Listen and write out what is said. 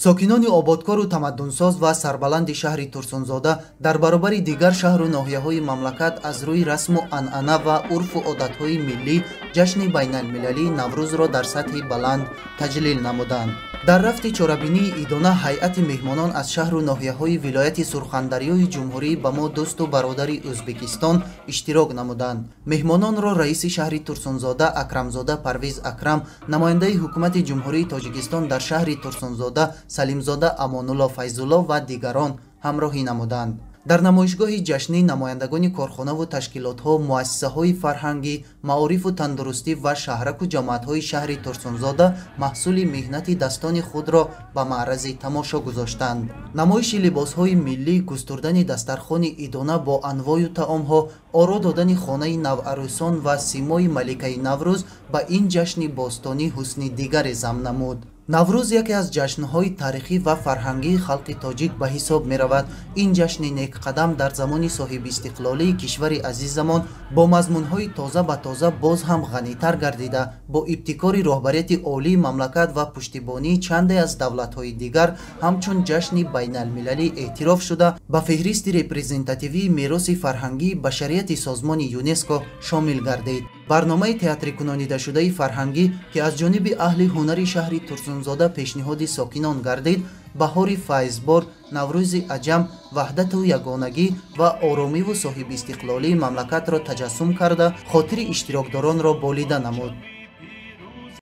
Сокинони ободкору тамаддунсоз ва сарбаланди шаҳри Турсунзода дар баробари дигар шаҳру ноҳияҳои мамлакат аз рӯи расму анъана ва урфу одатҳои миллӣ ҷашни байналмилалии Наврӯзро дар сатҳи баланд таҷлил намуданд. Дар рафти чорабинии идона ҳайати меҳмонон аз шаҳру ноҳияҳои вилояти Сурхандарёи ҷумҳурӣ ба мо дӯсту бародари Ӯзбекистон иштирок намуданд. Меҳмононро раиси шаҳри Турсунзода Акрамзода Парвиз Акрам, намояндаи ҳукумати Ҷумҳурии Тоҷикистон дар шаҳри Турсунзода Салимзода Амонулло Файзулло ва дигарон ҳамроҳӣ намуданд. Дар намоишгоҳи ҷашнӣ намояндагони корхонаву ташкилотҳо, муассисаҳои фарҳангӣ, маорифу тандурустӣ ва шаҳраку ҷамоатҳои шаҳри Турсунзода маҳсули меҳнати дастони худро ба маърази тамошо гузоштанд. Намоиши либосҳои миллӣ, густурдани дастархони идона бо анвою таомҳо, оро додани хонаи наварӯсон ва симои маликаи Наврӯз ба ин ҷашни бостонӣ ҳусни дигаре зам намуд. Наврӯз яке аз ҷашнҳои таърихӣ ва фарҳангии халқи тоҷик ба ҳисоб меравад. Ин ҷашни некқадам дар замони соҳибистиқлолии кишвари азизамон бо мазмунҳои тоза ба тоза боз ҳам ғанитар гардида, бо ибтикори роҳбарияти олии мамлакат ва пуштибонии чанде аз давлатҳои дигар ҳамчун ҷашни байналмилалӣ эътироф шуда, ба феҳристи репрезентативии мероси фарҳангии башарияти созмони ЮНЕСКО шомил гардид. Барномаи театрикунонидашудаи фарҳангӣ, ки аз ҷониби аҳли ҳунари шаҳри Турсунзода пешниҳоди сокинон гардид, баҳори файзбор, Наврӯзи аҷам, ваҳдату ягонагӣ ва оромиву соҳибистиқлолии мамлакатро таҷассум карда, хотири иштирокдоронро болида намуд.